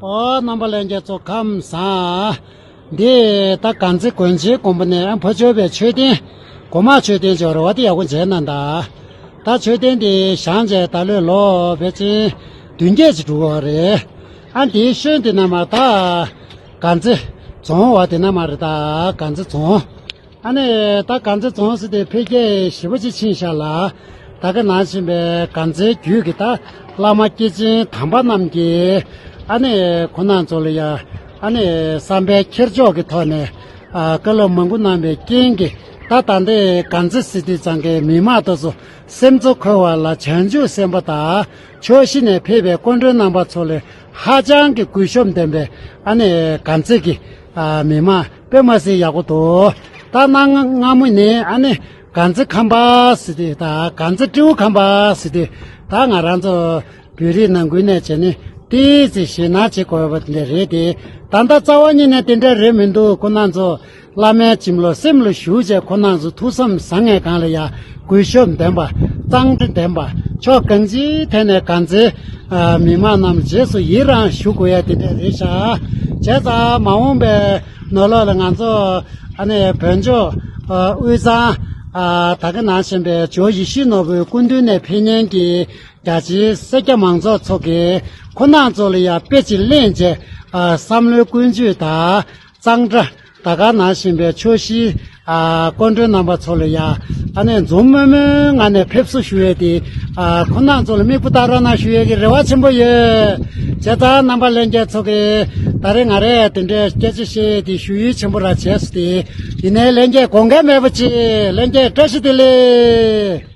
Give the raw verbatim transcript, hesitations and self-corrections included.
ཨོ། རྣམ་པ་ལྷན་རྒྱས་ཚོ་ཁམས་བཟང་། འདི་ད་དཀར་མཛེས་དགོན་ཆེན་དགོན་པ་ནས་ཕར་ཕྱོགས་པའི་མཆོད་རྟེན། སྒོ་མང་མཆོད་རྟེན་ཅིག་ཡོད་རེད་བ། དེ་ཡག་པོ་མཇལ་གནང་དང་། ད་མཆོད་རྟེན་འདི་བཞེངས་བྱས་ད་ལོས་ལོ་ཕལ་ཆེར་བདུན་བརྒྱད་ཅིག་འགྲོ་གི་ཡོད་རེད། ཨ། འདིའི་ཤོད་འདི་ན་མར་ད་དཀར་མཛེས་རྫོང་བ། འདི་ན་མར་རེད། ད་དཀར་མཛེས་རྫོང་། ཨ་ནི་ད་དཀར་མཛེས་རྫོང་ཟེར་དེ་འཕེལ་རྒྱས་ཞེ་པོ་ཅིག་ཕྱིན་ཤག་ལ། ད་ག་ནང་བཞིན་པའི་དཀར་མཛེས་རྒྱུད་ཀྱི་ད་བླ་མ་སྐྱེས་ཆེན་དམ་པ་རྣམས་ཀྱིས། ཨ་ནི་ཁོང་རྣམ་ཚོ་ལ་ཡ། ཨ་ནི་བསམ་པའི་འཁྱེར་ཕྱོགས་ཀྱི་ཐོག་ནས། ཨ། བཀའ་སློབ་མང་པོ་གནང་བའི་རྐྱེན་གྱིས། ད་ད་ལྟའི་དཀར་མཛེས་ཟེར་དུས་ཙང་གི་མི་མང་དེ་ཚོ་སེམས་གཙོ་འཁོར་བ་ལ་བྱང་ཆུབ་སེམས་དཔའ་དང་། ཕྱོགས་བཞི་ནས་ཕེབས་པའི་སྐུ་མགྲོན་རྣམ་པ་ཚོ་ལ་ཧ་ཅང་གི་གུས་ཞབས་ལྡན་པའི། ཨ་ནི་དཀར་མཛེས་ཀྱི། ཨ། མི་མང་དཔེ་མ་སྲིད་ཡག་པོ་འདུག་ད་གནའ་སྔ་མོ་ནས་ཨ་ནི་དཀར་མཛེས་ཁམས་པ་ཟེར་དུས། ད་དཀར་མཛེས་སྤྲེའུ་ཁམས་པ་ཟེར་དུས། ད་ང་རང་ཚོ་བོད་རིགས་ནང་ཁུལ་ནས་བྱས་ནས་ཏོག་ཙམ་ཞེད་སྣང་བྱེད་དགོས་པ་དེ་འདྲ་རེད་དེ། ད་ལྟ་རྩ་བ་ཉིད་ནས་དེ་འདྲ་རེད་མི་འདུག་ཁོང་རྣམ་ཚོ་བླ་མའི་བྱིན་རླབས་སེམས་ལ་ཞུགས་བྱས། ཁོང་རྣམ་ཚོ་ཐུགས་བསམ་བཟང་ངན་སྒང་ལ་ཡ་གུས་ཞབས་ལྡན་པ། གཙང་སྦྲ་ལྡན་པ། ཕྱོགས་གང་ཅིའི་ཐད་ནས་དཀར་མཛེས། ཨ། མི་མང་རྣམས་རྗེས་སུ་ཡི་རང་ཞུ་དགོས་ཡ་དེ་འདྲ་རེད་ཤག་བྱས་ཙང་མ་འོངས་པའི་ནང་ལོགས་ལ་ང་ཚོ། ཨ་ནི་བོད་ལྗོངས། ཨ། དབུས་གཙང་། ཨ། ད་ག་ནང་བཞིན་པའི་ཇོ་ཡིད་བཞིན་ནོར་བུའི་སྐུ་མདུན་ནས་ཕེབས་མཁན་གྱི་རྒྱ་ཆེའི་སེར་སྐྱ་མང་ཚོགས་ཚོ་གིས་ཁོང་རྣམ་ཚོ་ལ་ཡ་དཔེ་ཅིག་ལེན་བྱས། ཨ། བསམ་བློའི་ཀུན་སྤྱོད་དང་གཙང་སྦྲ། ད་ག་ནང་བཞིན་པའི་ཕྱོགས་བཞིའི། ཨ། སྐུ་མགྲོན་རྣམ་པ་ཚོ་ལ་ཡ། ཨ་ནི་འཛུམ་དམུལ་དམུལ་ངང་ནས་ཕེབས་བསུ་ཞུ་ཡས་དེ། ཨ། ཁོང་རྣམ་ཚོ་ལ་མིག་དཔེ་ལྟ་རོགས་གནང་ཞུ་ཡས་ཀྱི་རེ་བ་ཆེན་པོ་ཡོད། བྱས་ཙང་རྣམ་པ་ལྷན་རྒྱས་ཚོ་གིས་ད་རེས་ང་རས་དེ་འདྲའི་སྐད་ཆ་བཤད་ཡས་དེ་ཞུ་ཡུལ་ཆེན་པོ་ར་བྱས་སོང་སྟེ། ཡིན་ནའི་ལྷན་རྒྱས་དགོངས་འགལ་མེད་པ་བྱེད། ལྷན་རྒྱས་བཀྲ་ཤིས་བདེ་ལེགས།